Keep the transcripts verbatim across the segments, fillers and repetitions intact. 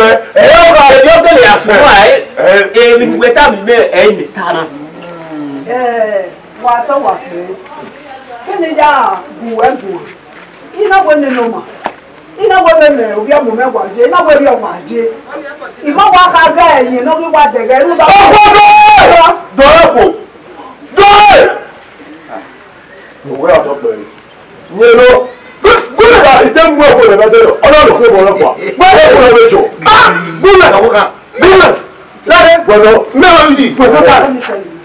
mwẹ. Ẹ, ọ gha, ẹ, ọ gele ya sunu a, ẹ, ẹ, emwi ne uwẹ tama mẹ, ẹ, mẹ ta na. Ẹ, wa tọ wa kpẹẹ. Kene ya gu wẹ guan. I na wẹ nene ọma. I na wẹ vbe mẹ ovbi ọmọ mwẹ wa je, I na wẹ rhie ọmwa je. I ma wa kha ghe ẹyin ne ọ ghi wa dẹghẹ, rhunmwuda. Ọkpọdọ! Dọrọ ẹkpo! Dọrọ! Owẹ ọdọ kpẹre. Yẹn nọ. Gbẹdẹ ka ite mu ẹfọ nẹ bẹdẹ nọ. Ọlọrun kò bọ ọlọpàá. Wẹ ẹfọ nẹ wẹ jọ. Ah! Gbẹdẹ ka wọ ka. Gbẹdẹ. Lade. Gbọdọ. Mẹ wa yi. Gbẹdẹ ka.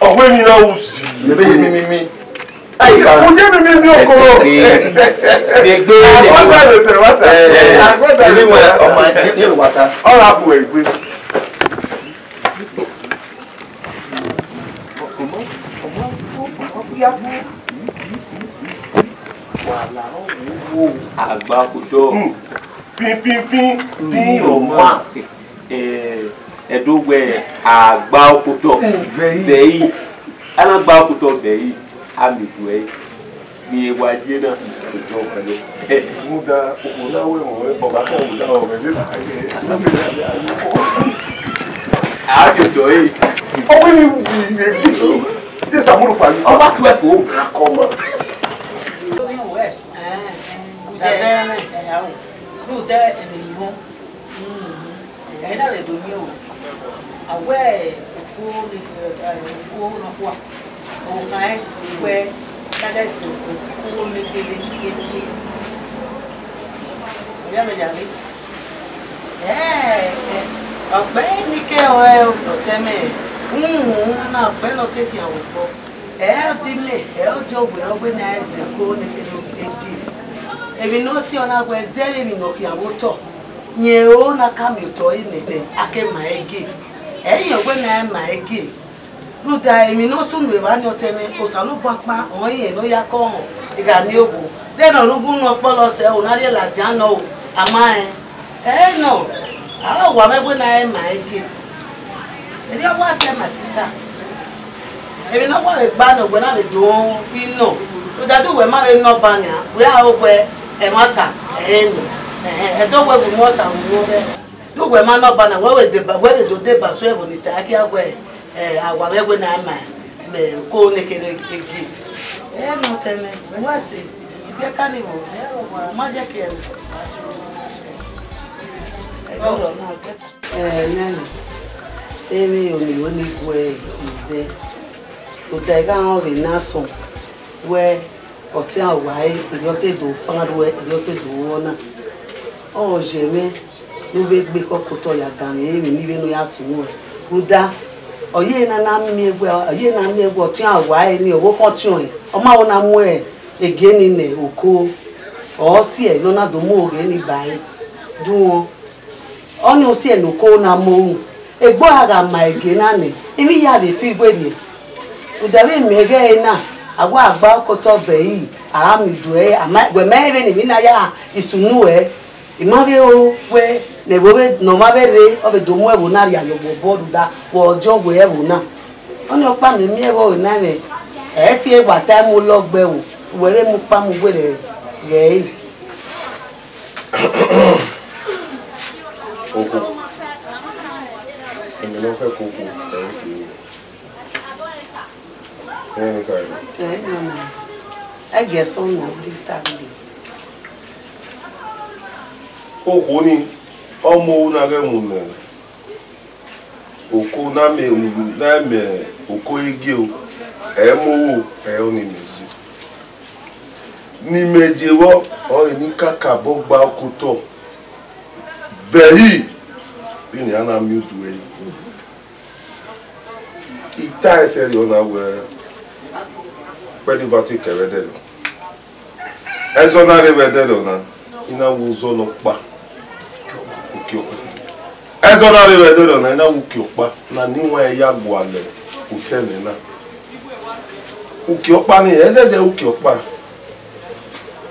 Ọghe emwi na ru si. Mẹ vbe ye mimimi. Ayi ka. Mo ye mimimi okoro. Egbe. Agbada le tẹ wata. Agbada le tẹ wata. Ọmọ ye wata. Ọ ra fu egbe. Agba okotọ. Pin, pin, pin, pin, ọma. Eh, Ẹdo wẹ agba okotọ. Vẹi. Vẹi. A na gba okotọ vẹi. A miẹn uẹ. Iye wa ye na. Muda, okhuo na wẹ ẹmwẹ ọba kẹ muda ọmwẹ ne a ye. A ghe dọ ẹre. Ọ wẹ ne I vbe de Samuru kpa yi. Ọ wa suẹ fo. Akọma. Rhunmwuda ẹmwẹ ne I họn. Ẹ na vbe do miẹn o. A wẹ okhuo ne, okhuo nọkhua, ọ ma rẹn wẹ na gha zẹ okhuo ne kherhe kherhe. Ọ ya vbe ya vbe. Ẹ, ẹ, ọ kpẹ ne I ke ọre otọ ẹmwẹ, uhunmwu na ọ kpẹ ne ọ ke khian vbe obọ. Ẹ, ọ di mẹ, ẹ, ọ di owẹ, ọ wẹ ne a zẹ okhuo ne kherhe gie. Emwi ne ọ si ọ na wẹ zẹ vbe emwi ne ọ khian vbe otọ. Rẹn ro na ka miẹn otọ ẹre nẹ, a ke ma ẹre gie. Ẹ i rẹn wẹ ne a ma ẹre gie. Rhunmwuda emwi ne ọ sunu evba ni ọtẹn mwẹ, Osanobua ọkpa ọrọre irẹn ne ọ ya kọ họn, I gha miẹn owo. Deghẹ ne ọ rre ughunmwu ọkpọlọ sẹ, ọ na rhie ladian nọ o, a ma rẹn. Ẹ nọ, a wa mwẹ wẹ ne a ma ẹre gie. Erriọ wa sẹ, my sister. Emwi ne ọ wa vbe gba nọ, wẹ na vbe do inọ. Rhunmwuda de uwẹ ma vbe nọ ọba nian, wẹ a ro wẹ ẹmwata ẹre nọ. Ẹhẹn, ẹdẹ wẹ vbe imọta vbe uwẹ. De uwẹ ma nọ ọba nian, wẹ vbe deba, wẹ vbe do deba suẹ ẹvbo ni ta, a khian wẹ, ẹ, a wa mwẹ wẹ ne a ma mẹ okhuo ne kherhe gie. Ẹ nọ otọ ẹmwẹ, wẹ sẹ, ibiẹka ni vbo, ẹ, ọ wa ma ye ke ẹmwẹ. Ẹdẹ ọrọ na gẹ. Ẹ, nene, emwi ọnii ni gue izẹ, rhunmwuda I gha rẹn vbe na sọn wẹ ọtiẹn owa ẹre, erriọ ọ te do fan ruẹ, erriọ ọ te do ru ọna. Ọ ye mwẹ ne u vbe gbe ekhọe ke otọ ya danmwẹ emwi ne I vbe ne ọ ya sunu ruẹ. Rhunmwuda, ọ ye na na miẹn wẹ, ọ ye na miẹn wẹ ọtiẹn owa ẹre ni, ọvbokhan ọtiọnrẹn, ọ ma ho na mu egie ni nẹ oko, ọ si ẹe ne ọ na do mu oghe ni ba ẹre. Duọn. Ọnii ọ si ẹe ne oko na mu ohu, egbe ọre a gha ma ẹgie na nẹ, emwi ya vbe fi iwe rrie. Rhunmwuda vbe mẹ ighẹ ẹre na, a wa gba okotọ vbe ẹre, a ra miẹn udu ẹre, a ma, wẹ ma rẹn vbene emwi na ya sunu ẹre, I ma vbe ro wẹ ne ẹvbo vbe ne ọ ma vbe rre, ọ vbe do mu ẹvbo na rhie ye obọ rhunmwuda wẹ ọdiọn wẹ ẹvbo na. Ọnii ọkpa mẹ miẹn vbe ọre na mwẹ, ẹ i tie wa ta ẹmwẹ olọgbe ẹvbo, wẹ vbe mu ukpa mu uwẹ rẹ ghẹ ẹre. Okhuo. Ẹmwẹ ne ọ khẹke okhuo, ẹ i khin. Ẹ i kha ẹre. Ẹ i nọ na. Ẹgiẹ sẹ ọna, ọ di ta gbe. Okhuo ni, ọ mu ohu na ghẹ mu nẹ. Oko na mẹ, na mẹ oko egie o, ẹ mu ohu, ẹ ọnii mẹ ye. Ne imẹ ye vbọ, ọre ne I kakabọ gba okotọ vbe ẹre, vbene iran na miẹn udu ẹre. I ta ẹsẹ rriọ na wẹẹ, kpẹdẹ I va te kẹ vbe ẹdẹrriọ. Ẹzọ na rre vbe ẹdẹrriọ na, I na wu ozọ ne ọ kpa. Uki ọkpa. Ẹzọ na rre vbe ẹdẹrriọ na, I na wu uki ọkpa na ne I wan ya gualọ otọ ẹmwẹ na. Uki ọkpa ni, ẹ zẹdẹ uki ọkpa.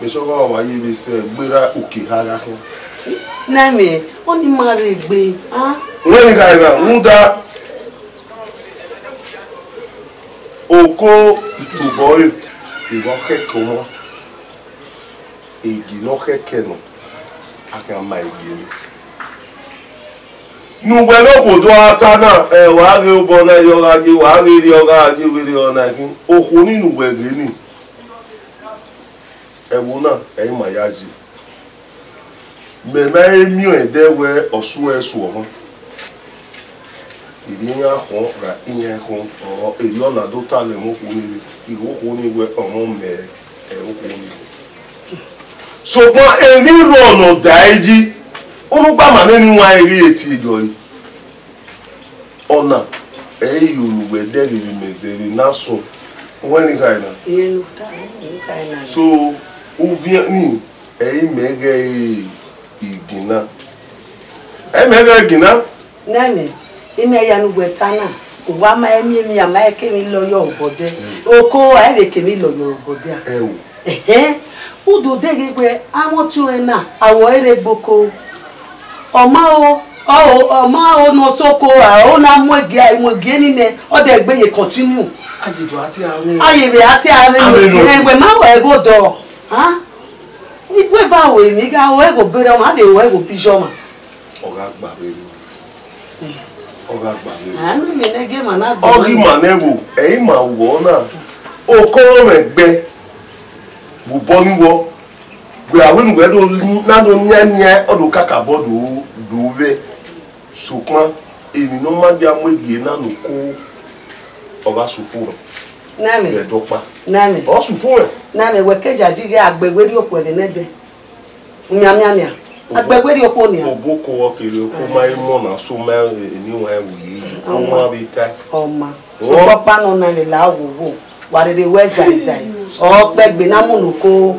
Mẹ sẹ ọghe wa ye vbe sẹ gberra uki eha gha khin. Nene, ọnii ma rre egbe, a? Wẹ ni kha na, rhunmwuda oko tobọ ẹre, I vbe khẹke ọmwa. Egi ne ọ khẹke nọ, a khian ma egi ni. Ne uwẹ ne okhuo do a ta na, ẹ, wa ghe obọ na, erriọ gha ye, wa ghe erriọ gha ye, vbe erriọ na khin. Okhuo ni ne uwẹ ghe ni, ẹvbo na, ẹ i ma ya ye. Mẹ ma he miẹn ẹdẹ wẹ ọ suẹ suọ ọmwa. Erriọ iran khọn ra iran khọn, ọ, erriọ na do ta lẹ mwẹ okhuo ni, I ghe okhuo ni wẹ ọmọ mẹ, ẹ, okhuo ni. Sokpan emwi rrọọ ne ọ da ẹre yi, unu gba ma nene iwan ẹre ghi re tie yọ ẹre. Ọna, ẹ i re unu wẹ dẹ vbe emwi mẹ zẹ vbe na sọn. Uwẹ ni kha na? Irẹn ne u ta, irẹn ne u kha na. So, uviẹn ni, ẹ i mẹ ghẹ re igina. Ẹ i mẹ ghẹ re igina. Nene, imẹ ya ne uwẹ ta na, uwa ma emwi emwi, a ma ke emwi lọyọ obọ dẹ. Oko, a i vbe ke emwi lọyọ obọ dẹ. Ẹ o. Ẹhẹn, u do deghe wẹ, amwẹ ọtiọnrẹn na, a wẹ ọre rre gbe oko. Ọ ma ho, ọ ho, ọ ma ho ne ọ sẹ oko ra, ọ na mu egie, a mu egie ni nẹ, ọ dẹ gbe ye continue. A ye do a tie amwẹ. A ye vbe a tie amwẹ. Amwẹ nọ. Ẹgbẹ ma wẹ ẹghẹ odọ. Ha? Ikpe eva ru emwi, I gha ru ẹghẹ obọ erha ọmwa, a vbe ru ẹghẹ obọ iye ọmwa. Ọ gha gba vbe ru. Ọ gha gba vbe ru. A nọ mẹ nẹ gie ma na gbe. Ọ ghi ma nẹ vbo, ẹ i ma wọ na. Okọ mwẹ gbe. Vbe obọ ni wọ. Wẹ a wẹ ne uwẹ do na do nian nian, ọ do kakabọ do do vbe. Sokpan, emwi ne ọ ma dia mu egie na ne oko, ọ gha sufo rẹ. Nẹ mẹ. Vbe ẹdẹ ọkpa. Nẹ mẹ. Ọ sufo rẹ. Nẹ mẹ, wẹ ke yayi ghe agbẹwe rhie okhuo ẹghẹ nẹdẹ. Mian, mian, mian. Agbẹwe rhie okhuo nian. Obọ oko ọ kere oko ma i mọ na so ma eni wan ẹvbo yi. Ọma vbe tae. Ọma. Sokpan ọkpa nọ na lele a wo wo. Wa rere wẹ zaizai. Ọ kpẹgbe na mu ne oko,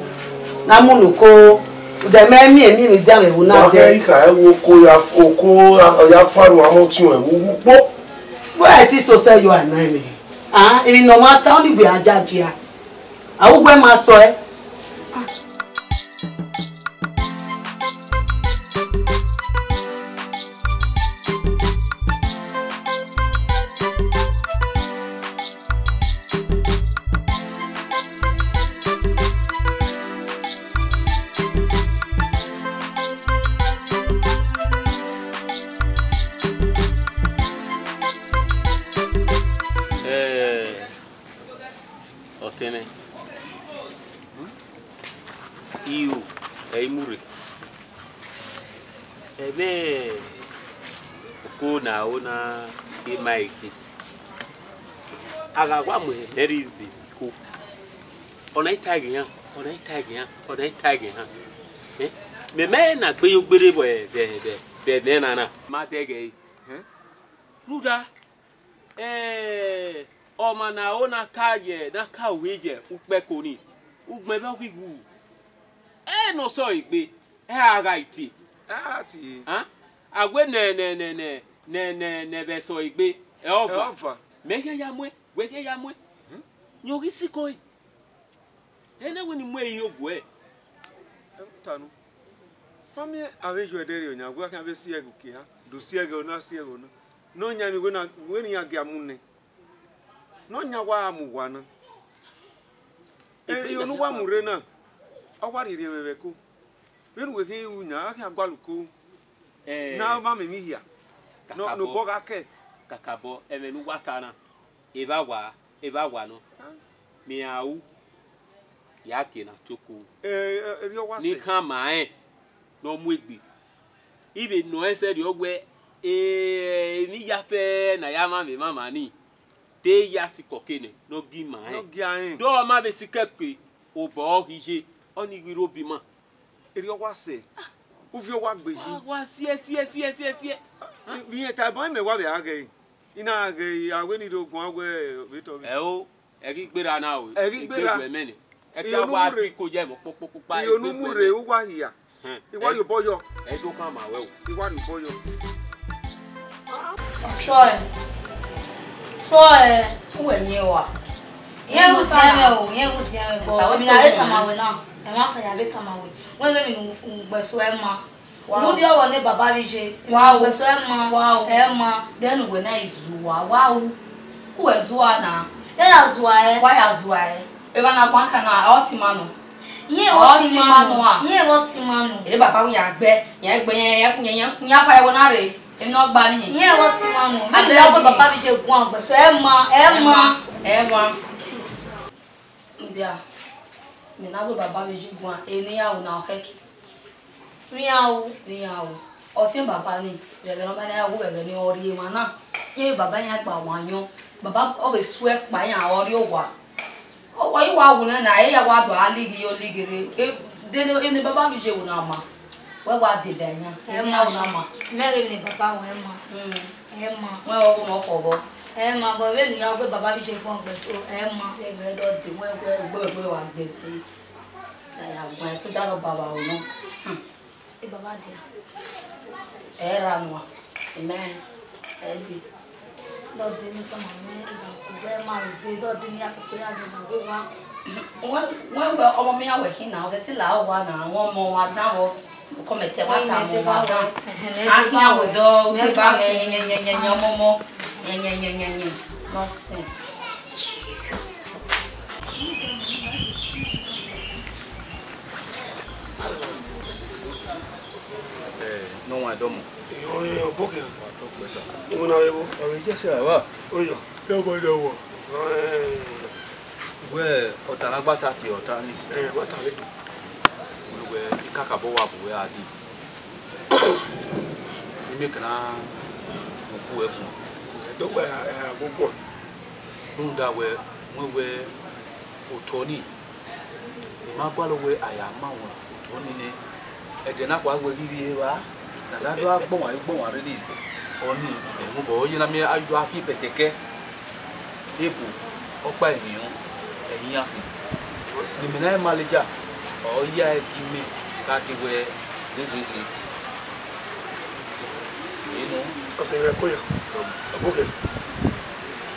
na mu ne oko. Dẹ mẹ miẹn emwi, emwi dia mwẹ vbe na dẹ. Wa kha ẹvbo oko ya, oko ya fa ru amọ tiọn ẹvbo wu kpo. Wẹ ẹ ti sosẹ yọ a na mẹ. Ah, emwi ne ọ ma ta ọnii wẹ a jagia. A wu wẹ ma sọ ẹ. Eh, ọtẹn mwẹ. Iro, ẹ i mu rre. Ẹmwẹ oko na ro na ke ma eke. A gha wa mu ẹmwẹ rhie vbe iko. Ọ na i tae ghe iran, ọ na i tae ghe iran, ọ na i tae ghe iran. Eh? Mẹ ma na gbe yo gbere vbe, vbe, vbe, vbe ẹmwẹ na na. Ma dẹghe ẹre. Rhunmwuda, eh, ọmwa na ro na ka ye, na ka ru ye ukpẹko ni, ugbẹn vbe ọ ghi wu. Ẹ ne ọ sẹ ọre egbe, ẹ a gha tie. A tie. A? A wẹ nẹ, nẹ, nẹ, nẹ, nẹ, nẹ, nẹ vbe sẹ ọre egbe, ẹ ọva. Ẹ ọva. Mẹ khian ya muẹn, wẹ khian ya muẹn. Hmm? Yan ọ ghi sikọ ẹre. Ene wẹ ne I mu ẹre ye oguẹ. Ẹ ta nu. Ma miẹn avbe iyuẹ ẹdẹrriọ yan, wẹ a khian vbe si ẹghẹ uki eha, do si ẹghẹ ọna, si ẹghẹ ọna. Ne ọ yan emwi wẹ na, wẹ ne iran gia mu nẹ. Ne ọ yan wa mu uwa na. Ẹ, iro ne uwa mu rre na, ọ wa rhirhi ẹmwẹ vbe ẹko. Vbene uwẹ khin ru yan, a khian gualọ uko. Ẹ, ne a ma mẹ emwi hia. Ne ọ, ne obọ gha kẹ. Kakabọ, ẹmwẹ ne uwa ta na, evba wa, evba wa nọ. Mẹ iran ru, ya gie na toko. Ẹ, ẹ, erriọ wa sẹ. Ne I khama rẹn ne ọ mu egbe. I vbe nọ ẹn sẹrriọ wẹ, eh, emwi iyafẹ ne a ya mwamwa emwamwa ni, te ya sikọ ke nẹ, ne ọ gi ima rẹn. Ne ọ gia rẹn. De ọ ma vbe sikẹ ke, obọ ọ ghi ye, ọnii ghi rre obọ ima. Erriọ wa sẹ, uvie wa gbe yi. A wa siẹ, siẹ, siẹ, siẹ, siẹ. Vbe irẹn ta ẹbọ imẹ wa vbe a ghẹ ẹre. I na ghẹ ẹre, a wẹ ne I rre oguan wẹ vbe tọ ghe. Ẹ o, ẹ ghi gberra na o. Ẹ ghi gberra. Egbe gu ẹmwẹ nẹ. Ẹ ta wa ti ko ye ẹmwẹ ọkpokpokpokpa. Iyo ne u mu rre, u wa hia. Hẹn. I wa rhie obọ yọ. Ẹ do khama ruẹ o. I wa rhie obọ yọ. Sọ ẹ. Sọ ẹ. Uwẹ yin wa. Yen ru tiẹn mwẹ o, yen ru tiẹn mwẹ, but emwi ne a vbe tama wẹ na, ẹmwata ya vbe tama wẹ. Wẹ ghe emwi ne u gbe so ẹ ma. Wow. Ude ọghọ ne baba vbe ye. Wow. Emwi ne u gbe so ẹ ma. Wow. Ẹ ma. Then uwẹ na i zua. Wow. Uwẹ zua na. Ya ya zua ẹ. Wa ya zua ẹ. Evba na guan kan na, ọ ti ma nọ. Yen ọ ti ma nọ a. Yen ọ ti ma nọ. Ere baba wi ya gbe, ya gbe, ya, ya, ya, ya fa ẹvbo na rre. Emwi ne ọ gba ni. Yen ọ ti ma nọ. Me da gbe baba vbe je guan gbe so ẹ ma, ẹ ma. Ẹ ma. Ndia, mẹ na gbe baba vbe je guan, eni ya ru na ọ khẹke. Vbe iran ru, vbe iran ru. Ọtiẹn baba ni, vbe ẹghẹ ne ọ ma na ya wu vbe ẹghẹ ne ọ rri emwa na. Iran baba iran gba wa yọn. Baba ọ vbe suẹ kpa iran ọ rrie owa. Ọ, ọ i wa wu nẹ na, e ya wa do a lighi yo lighi rre. E, de, de, ene baba vbe je wu na ma. Wẹ wa deba iran. Ẹ ma, wu na ma. Mẹ ghe ne baba wẹ ma. Mm. Ẹ ma. Wẹ ọ wu nọ khọ vbọ. Ẹ ma, but vbene u ya gbe baba vbe je guan gbe so, ẹ ma. Ẹ ghe dọ de, wẹ, wẹ, gbe, gbe wa gbe. Na ya guan, so da nọ baba ru nọ. Hmm. E baba dia. Ẹ ra nua. Amen. Ẹ de. Dọdẹ ne tama mẹ, I gha ku wẹ ma rre ebe, dọdẹ ne ya koko ya ghe na ghe owa. Wẹ, wẹ, wẹ, ọmọ mẹ ya wẹ khin na, ọ sẹtin la owa na, wẹ ọmọ wa dan vbọ, kọmẹtẹ wa ta ọmọ wa dan. A khian wẹ dọ, wẹ ba mẹ, yẹnyẹnyẹnyẹn, ọmọ ọmọ, yẹnyẹnyẹnyẹn, nonsense. Ọmwa ẹdọmọ. Iyo, ọbọkhian. Iwinna vbe vbo? Ọmwa Ijesha wa. Oyo. Dọmọ, dọmọ. Wẹ ọta na gba ta tie ọta ni. Ẹ, wa ta vbe. Wẹ, wẹ, I kakabọ wa bu wẹ a dee. Imẹ kana uku ẹvun. Do wẹ, ẹ, agbogbo. Rhunmwuda wẹ, wẹ, wẹ, otọ ni, I ma gualọ wẹ a ya ma ruẹn otọ ni nẹ. Ẹdẹ na kua wẹ ghi rrie evba, ne a da do gha gbọnmwa, gbọnmwa rre ni, ọni, ẹmwẹ obọ ọ ye na miẹn a do gha fi pẹtẹkẹ. Ebo, ọkpa emwi rẹn, ẹyin iran khin. Ne imẹ na ma leja, ọ ya ẹre gie imẹ gha dee wẹ, ghe, ghe, ghe. Vbe nọ. Ọse mwẹ ko ya. Ọbokhian.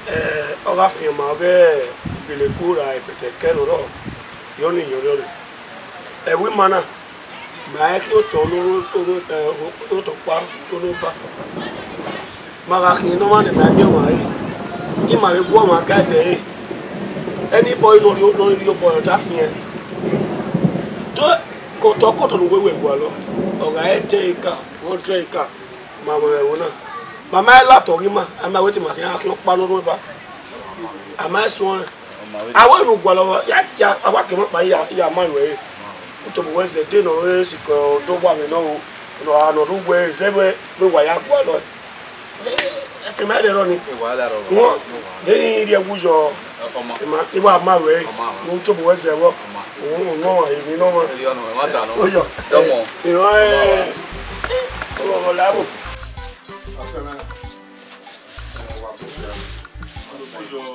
Ẹ, ọ gha fian ma ọghe Ibeleku ra pẹtẹkẹ ne ọ rrọọ, yọ ni, yọ rriọrre. Ẹvbo ima na, ma i khian otọ ne ọ rre, ọ rre, ẹ, otọ ọkpa, ọ rre eva. Ma gha khian ne ọmwa ne ma miẹn ọmwa ẹre, ima vbe gu ọmwa ga ẹdẹ ẹre. Anybody ne ọ rhie, ne ọ rhie obọ, ọ ta fian. Do ke otọ ke otọ ne uwẹ wẹ gualọ, ọ gha re ten acre, hundred acre, ma mwẹ ẹvbo na. Ma ma i la otọ ghi ima, a ma wẹ te ima khian khian ọkpa ne ọ rre eva. A ma i suẹn. A wẹ ne u gualọ, ya, ya, a wa ke emwa kpa ya, ya ma ruẹ ẹre. Utobo wẹ zẹ, de ne ọ re sikẹ ọdọ owa mwẹ nọ o, ne ọ gha nọ rre uwẹ zẹ vbe, vbe wa ya gualọ. Ẹ, ẹ, ẹ, ma rẹrọ ni. Ẹ, wa la rọ. Wọn, de ni rhie ẹwu yọ. Ọma. Ẹ ma, I wa ma ruẹ ẹre. Ọma, ọma. Ne utobo wẹ zẹ vbọ. Ọma. Wọn, wọn, wọn, emwi nọ ọmwa. Ẹ, ọnọ, ẹ ma ta nọ. Oyọ. Dọmọ. Ẹ, ẹ, ẹ, ọ, ọ la vbo.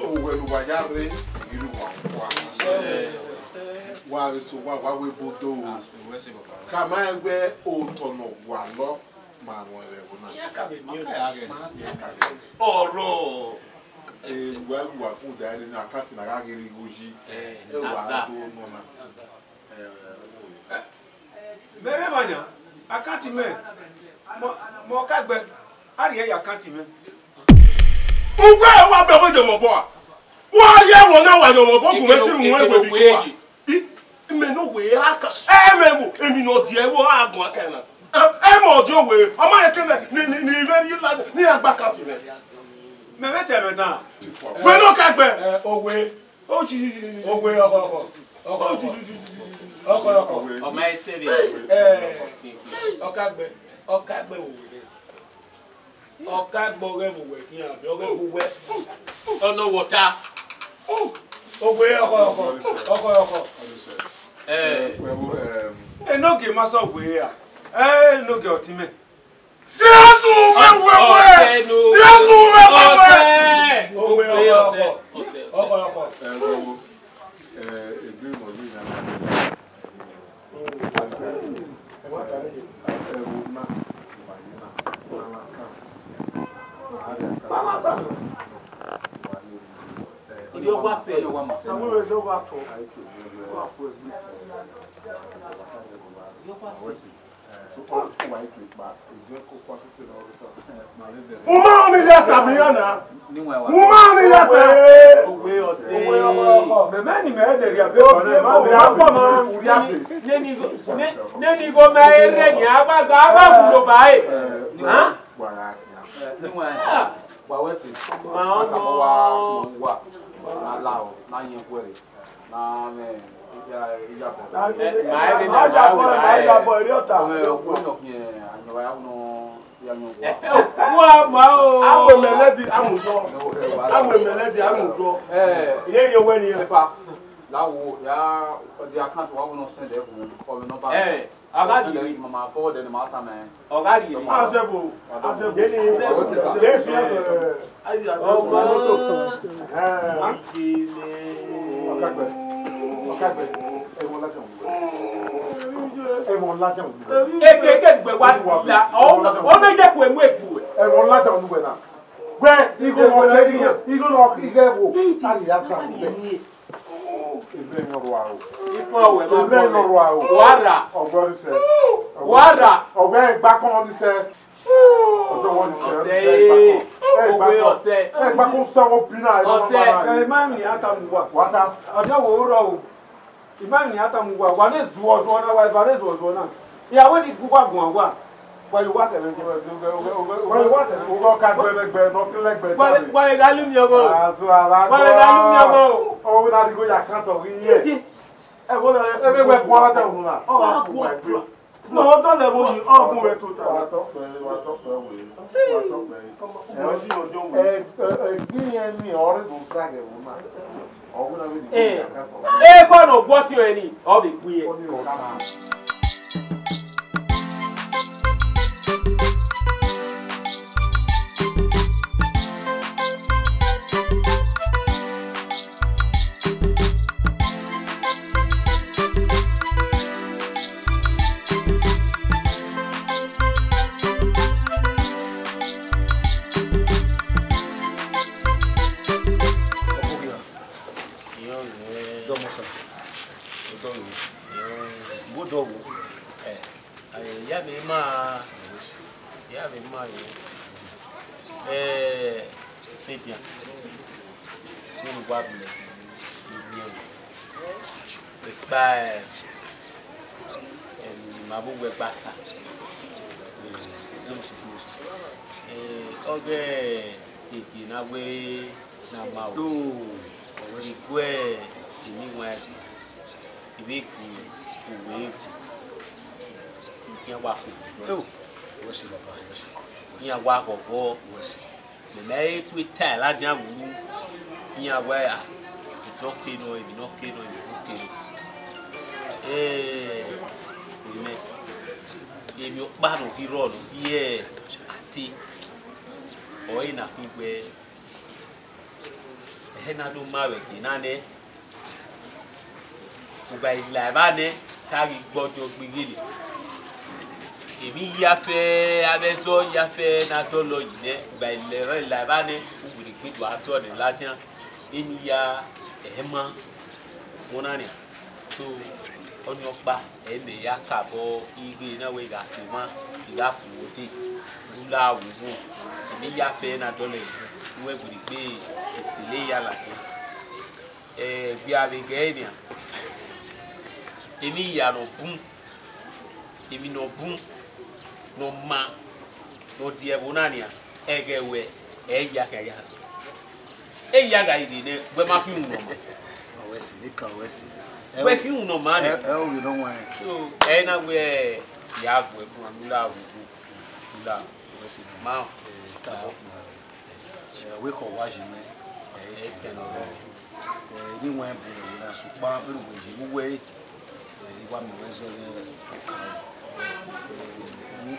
Owẹ ne uwa ya rre, I ghi rre uwa kua. Wa vbe so wa, wa wẹ ebo do. Ka ma wẹ otọ ne ọ gualọ, ma rẹn vbe ẹvbo na. Iran ka vbe miẹn. Ọrọ. Eh, uwa, uwa kun da ẹre ne akati na gha ghi rre igho yi. Eh, ẹ wa do nọ na. Eh, Mẹ rre emwa yan, akati mẹ, mọ, mọ ka gbe, a rhie ya akati mẹ. Uwẹ wa bẹ wẹ yọmọ bọ a? Wa rhie ẹvbo na wa yọmọ bọ gu mwẹ si mu ẹgbẹ bi ko a? I, mẹ ne owe a ka, ẹ mẹ wo, emwi ne ọ diẹ vbo a gun aka na. Ẹ mẹ ọ diẹ owe, ọ ma rẹn kevbe ni, ni, ni vbe rhie la, ni a gba akati mẹ. Mẹ vbe tẹ mẹ dan. Wẹ ne ọ ka gbe. Ẹ, owe. Owe ọkọ ọkọ. Ọkọ ọkọ. Ọkọ ọkọ. Ọ ma ẹse vbe. Ẹ, ọ ka gbe, ọ ka gbe vbe uwẹ. Ọ ka gbe ọghẹ vbe uwẹ khian, ọghẹ vbe uwẹ. Ọnọ wọta. Owe ọkọ ọkọ. Ọkọ ọkọ. Ẹ. Enogie ma sẹ owe ra. Ẹ, enogie ọtẹn mẹ. Jesu wẹ wẹ wẹ. Jesu wẹ wẹ wẹ. Ọsẹ. Owe ọkọ ọkọ. Ọsẹ. Ọkọ ọkọ. Ẹ, wo, wo. Ẹ, egbe mọ yìí na. Ẹ, wo na. Mama sa. Ilé ọgbà sẹ. Àwọn ẹ̀ṣọ́ wa tọ̀. Wà fún ẹgbẹ́. Ilé ọgbà sẹ. Uma ni ya ta mi ya na. Uma ni ya ta. Owe ọsẹ. Mẹmẹ ni mẹ de ria be. Owe ọmọ mi akpọ ma. Neni go, neni go mẹ ere ni a gba gba a gba wu lo ba e. Ha? Wa wẹ si. Ma ọ nọ. Wa, wa, na la o, na yẹn kuẹ re. Na mwẹ iya, iyabọ. Ma ẹre na, ma ẹre na. Ọmọ ẹkpo nọ khian, ayọn ya nọ, ya nọ. Wa ma o. Awe mẹ lẹdi, amu dọ. Awe mẹ lẹdi, amu dọ. Eh. Iye yo wẹ ni. Epa. La wo, ya, the account wa wo no send e gun, call me number. Eh. A gha rhie emwi. Mama forward ẹre ne ima tama ẹn. Ọ gha rhie emwi. Azẹbo, azẹbo. Jesu ya sẹ. Ayi azẹbo. Ọmọ. Ọkagbẹ. Ọkagbẹ. Ẹmọ lajẹ wọn. Ẹmọ lajẹ wọn. Eke ke gbe wa la. Ọ, ọ ne je ku emu eku. Ẹmọ lajẹ wọn na. Wẹ, igho lọ kẹ, igho lọ kẹ igho wo. Ayi ya ta. Ebe nọ rua o. Ipo wẹ ma. Ebe nọ rua o. Wa ra. Ọgbọ ni sẹ. Wa ra. Ọgbẹ ẹgbakọn ni sẹ. Ọjọ wọn ni sẹ. Ọsẹ. Ẹgbakọn. Ẹgbakọn sẹ wọn bi na. Ọsẹ. Ẹ ma ni a ta mu wa. Wa ta. Ọjọ wo rọ o. I ma ni a ta mu wa. Wa ne zuọ zuọ na, wa, wa ne zuọ zuọ na. Ya wẹ ni gu wa guan wa. Wa ye uwa kẹmwẹ, wa ye uwa kẹmwẹ, uwa ka gbẹmwẹ gbẹ, nọ kele gbẹ. Wa vbe gha lu miẹn ọghọ. Azọ ara wa vbe gha lu miẹn ọghọ. Ọ wẹ na rhie igho ya kan tọ ghi ye. Ẹ wo na, ẹ vbe wẹ gua ta unu na. Ọ wa ku wẹ gbe. No, ọ dọlẹ vbo yi, ọ gun mwẹ tota. Wa tọ kpẹ, wa tọ kpẹ wẹ. Wa tọ kpẹ. Ọmọ, ọmọ si yọ jọ wẹ. Ẹ, ẹ, ẹ, gbe irẹn ni ọre do sa ghe vbe na. Ọ wẹ na vbe ni. Eh. Ka tọ. Eh, kọ nọ, ọgua ọtiọnrẹn ni, ọ vbe gbe irẹn. Ọ ni o ka. Ọkpọkhian. Iyọnrẹn. Dọmọ sa. Odọ ru. Iyọnrẹn. Vbe odọ ru. Eh. Aye, ya vbe ma, ya vbe ma yo. Eh, sedian. Vbene uwa vbe ivbiẹn. Ekpa, eh, em, ima vbe uwu ẹgbata. Eh, ọghe egie na wẹ na ma o. Igue emiwan ẹdẹ, I vbe gu uwẹ gu, iran wa khuo. Eo, wẹ sẹ, baba, wẹ sẹ. Iran wa ghọghọ. Wẹ sẹ. Mẹ ma he ku tae ladian vbe unu, iran wẹ, a, emwi ne ọ ke nọ, emwi ne ọ ke nọ, emwi ne ọ ke nọ. Eh, mẹ, emwi ọkpa ne ọ ghi rrọọ ne ọ ghi ate, ọre na khin wẹ, ẹhẹ na do ma vbe ẹgie na nẹ. U gha la evba nẹ, te a ghi gbe ọdiọn gbe ighele. Emwi hia fẹ, avbe ẹzọ hia fẹ ne a dọlọ yi nẹ, u gha la evba nẹ, u werriegbe do a zọ nẹ ladian. Emwi hia, ẹhẹ ma, vbọ na nian. So, ọnii ọkpa, ẹ i mẹ ya ka obọ ighe na wẹ I gha sẹ emwa, I gha khuo dee, u la vbe uwu, emwi hia fẹ ne a dọlọ yi, u wẹ werriegbe, I sẹ lele ya ladian. Eh, vbe a vbe ghe ẹre nian, emwi hia ne ọ bun, emwi ne ọ bun, ne ọ ma, ne ọ die ẹvbo na nian, ẹghẹ wẹ, ẹ i ya khian ya. E ya gha rre nẹ, wẹ ma khian iwinna ọma. Ọ wẹ sẹ, ne ka wẹ sẹ. Wẹ khian iwinna ọma nẹ. Ẹ, ẹ, o ghi nọ wan. So, ẹ na wẹ, ya gu ẹbu, a mu la, u la. Ọ wẹ sẹ. Ma. Eh, ka bọ. Eh, wẹ khọ wa yi mẹ. Eh, ke nọ. Eh, ni wan bu na sukpan, vbene uwẹ yi, uwẹ. Eh, I wa miẹn ruẹ zẹ vbe okaro. Eh, ni,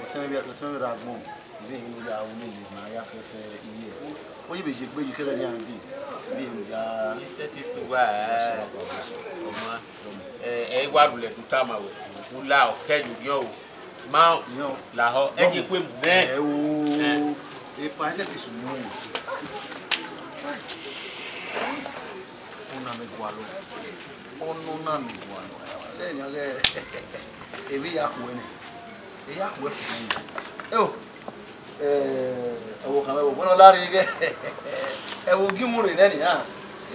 otẹn vbe, otẹn vbe ra agbọn, I vbe ru ya wu lele ma ya fẹfẹ iye. Ọ yi vbe ye egbe yi kẹghẹ ne iran dee, I vbe ru ya. Isẹ te sẹ uwa, eh. Ọma. Eh, ẹ i wa rhulẹ do tama wẹ, u la ọ, kẹ ye orhiọn o. Ma lahọ, ẹ ye kue mẹ. Ẹ o, epa ẹsẹ te sunu. Ọna mẹ gualọ. Ọna, ọna mẹ gualọ. Ẹ nian ghẹ, emwi ya khuẹ nẹ. E ya khuẹ fo nẹ. Eo. Eh, ọvbokhan mwẹ, vbene ọ la rre ighẹ, ẹ vbe ogiẹmwẹ rre nẹ nian.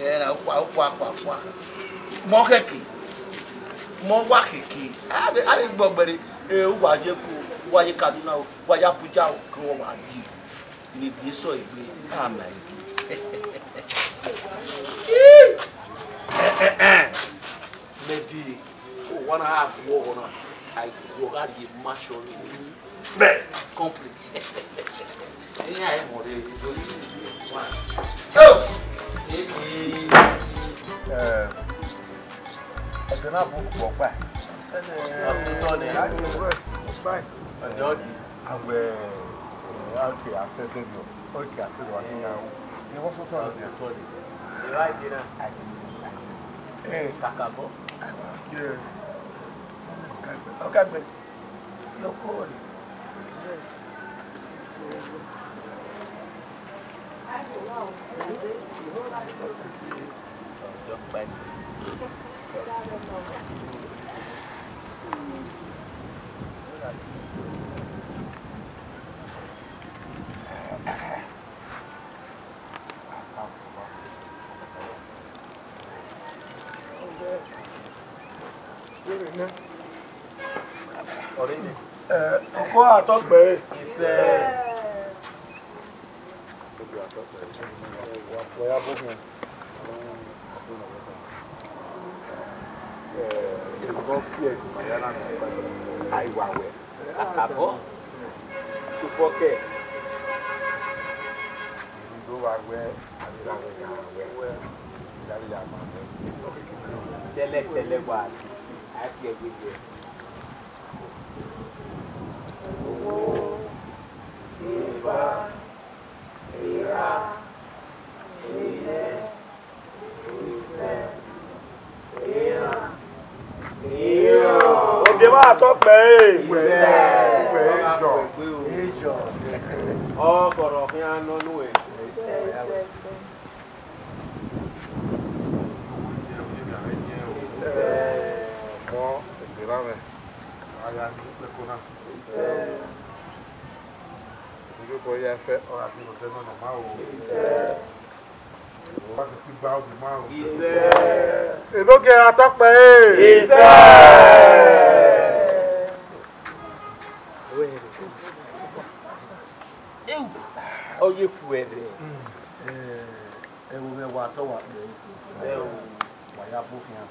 Ẹ na, okua, okua, okua, okua. Mẹ ọ khẹke. Mẹ ọ wa khẹke. A vbe, a vbe gbe ọgbẹre. Eh, uwa ye Eko, uwa ye Kaduna o, uwa ye Abuja o, ke uwa wa die. Ne egbe sẹ egbe, a ma egbe. Mẹ de, so wa na gha gu ọghọ na, a i gu ọghọ gha rrie ma shọ rre. Mẹ, complete. Iran ẹ mọ rre, do you see? One. Oh! Hey, hey. Eh, ẹgbẹ na bu kpọ kpa. Ọtutọ nẹ. Ọjọ di. Awẹ, eh, okay, afẹ bẹbẹ. Okay, afẹ wa ni na. Ni wọn sọ tọ ni. Ọtutọ nẹ. Ẹ wa jẹ na. Eh. Kakabọ. Ọkagbe. Ọ̀rẹ́ mi. Ọkọ atọkpẹre. Kakabọ. Tubọkẹ. Tẹlẹ, tẹlẹ wa. A fi ẹgbe jẹ. Eva, Eva, Eva. Obiẹmwẹ atọkpẹre. Ọ kọrọ khian nọ nuẹn. Enogie ra tọkpẹre. Ọ ye ku ẹdẹ. Ẹvbo mwẹ wa tọ wa kpẹre. Wa ya bu khian.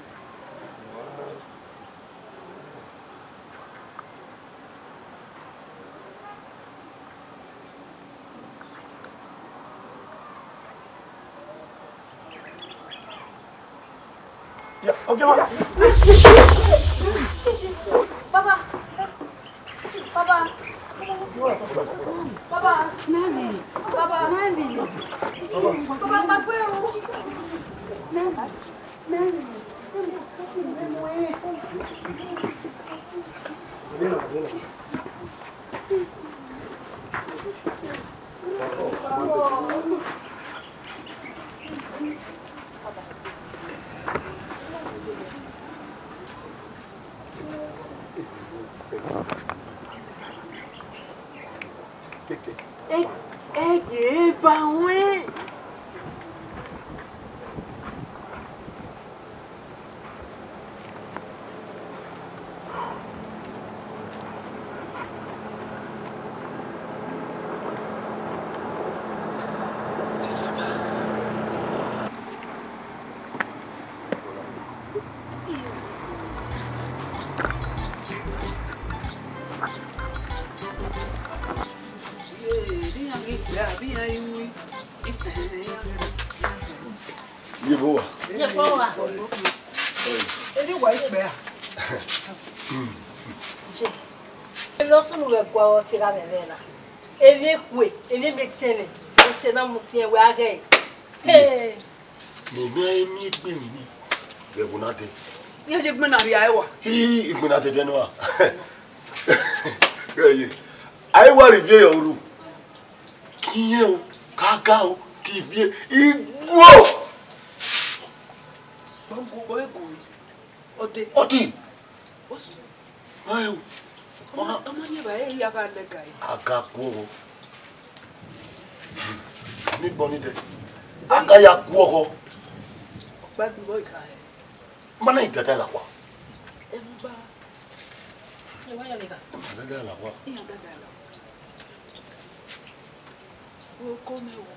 Baba. Baba. Baba. Baba. Baba, gbàgbé o. Ẹ, ẹ ghi ba ruẹn. Ye vbe uwa? Ye vbe uwa? Erha uwa ikpẹ ra? Emwi ne ọ sunu vbe ẹguae ọre ọ te gha mwẹ ẹmwẹ na. Emwi ekhue, emwi emiẹtẹn mwẹ, etẹn na mu siẹn wẹ a ghẹ ẹre. Mẹ mwẹ emwi egbe ni ni vbe ẹvbo na dẹ. Iran ye egbe na rhia ẹre wa. Ii, egbe na dẹdẹ nọ a. Ghẹ ye. A i wa rhie ivie yọ ru. Ke irẹn o, ke aga o, ke ivie, iguo. Ọdẹ. Ọdẹ. What's Ayo, ọna, ọna, ọna ye ba e ya ba lẹga e. A ga guọghọ. Ni gbọ ni dẹ. A ga ya guọghọ. Ọkpa gbe bọ ka e. Ma na i dada la kwa. E mu ba. E wa ya lẹga. Ma dada la kwa. Iya dada la. Wo ko mẹ wo.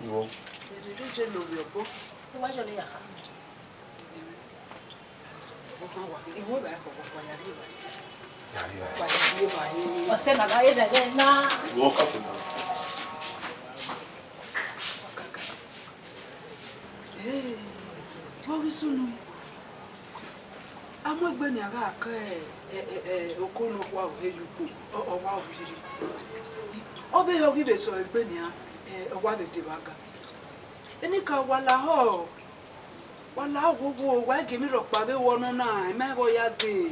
Iwo. Eri je lo ri ọbo. E wa ya lẹga. Ọsẹ na gha ye zẹdẹ na. Ee, vbọ ghi sunu? A mu egbe ne a gha ka, ẹ, ẹ, ẹ, oko ne ọ wa ru he ye ukpo, ọ, ọ wa ru rhirhi. Ọ vbe hẹ ọ ghi vbe sẹ egbe nian, ẹ, ọ wa vbe deba ga. Enikaro, wa lahọ, wa lahọ wowo, wa i gie emwi rhọkpa vbe wọ nọ na, ima ẹghẹ ọ ya dee.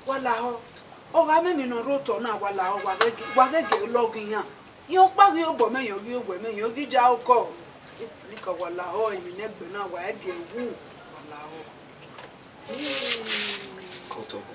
Wa lahọ, ọ gha mwẹ emwi ne ọ rre otọ na, wa lahọ, wa ghẹ gie, wa ghẹ gie lọghe iran. Iran ọkpa ghi obọ mwẹ, iran ghi owẹ mwẹ, iran ghi ya okọ. Enikaro, wa lahọ, emwi ne ẹgbẹ na, wa i gie wu, wa lahọ. Cut off.